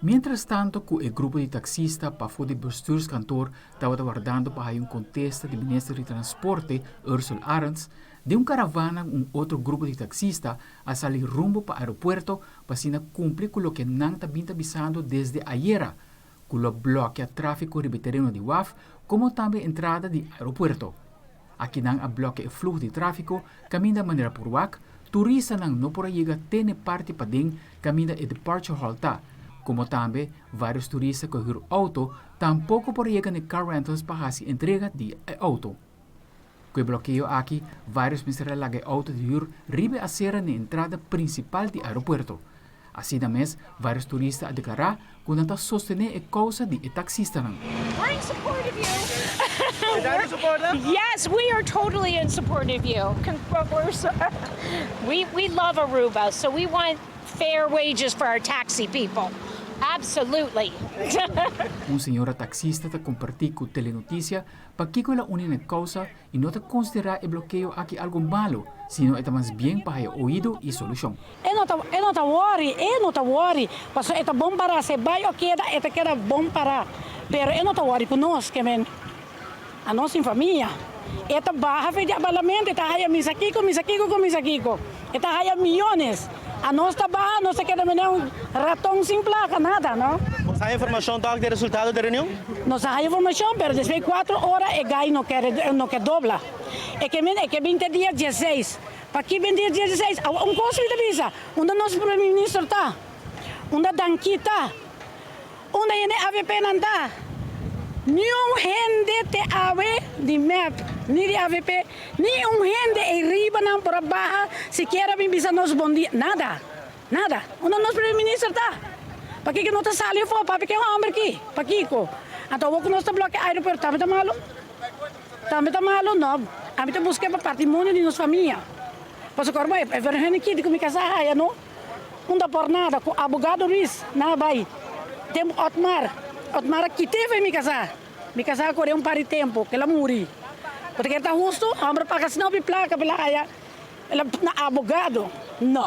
Mientras tanto cu e grupo di taxista pafo di bestuurskantoor tabata wardando pa haya un contesta di minister di Transporte, Ursell Arends, den un caravana un otro grupo di taxista a sali rumbo pa aeropuerto pa asina cumpli cu loke nan ta bin ta bisando desde ayera, cu lo blokea trafico riba e tereno di waf como tambe entrada di aeropuerto. Aki nan a blokea e fluho di trafico caminda manera por wak, turistanan no por a yega te n'e parti paden caminda e departure hall ta, como tambe varios turista cu a huur auto tampoco por a yega n'e car rentals pa haci entrega di e auto. Cu e blokeo aki, varios mester a laga e auto di huur riba e acera n'e entrada principal di aeropuerto. Asina mes, varios turista a declara cu nan ta sostene e causa di e taxistanan. We're in support of you. Yes, we are totally in support of you. We love Aruba, so we want fair wages for our taxi people. Absolutely. Un señora taxista ta comparti cu Telenoticia pakico el a uni na e causa y no ta considera e blokeo aki algo malo, sino e ta mas bien pa haya oido y solucion. E no ta worry, e no ta worry. Paso e ta bon para, se bai o keda, e ta keda bon para. Pero e no ta worry ku nos, ke men a nos sin famia. E ta baha fe di parlamento, e ta haya misakiko, misakiko ku misakiko. E ta haya millones. A nos ta baha, nos ta keda mene un raton sin placa, nada, no? Bo sa informacion toch di resultado di reunion? Nos hay informacion, pero despues di 4 ora e guy no ke dobla. E ke men, e ke 20 dia 16. Pa ki 20 dia 16? Un cos mi ta bisa, unda nos prome minister ta? Unda Danki ta? Unda yene AVP nan ta? Ni un hende te awe di MEP, ni di AVP, ni un hende e riba nan por baha, sikiera bin bisa nos bon dia. Nada, nada. Unda nos prome minister ta? Pa kiko no ta sali afo? Pa ke homber ki? Pa kiko? Anto awor ku nos ta bloke aeropuerto, tambe ta malo? Tambe ta malo? No. Ami ta busca pa patrimonio di nos famia. Paso corbo e vergunning ki di ku mi casa haya no. Unda por nada ku abogado Ruiz na bai. Tempo Otmar. Otmar a kite fe mi casa. Mi casa corre un par di tempo, que la muri. Porque ta justo, hombre paga snow pi placa pela haya. Ela na abogado. No.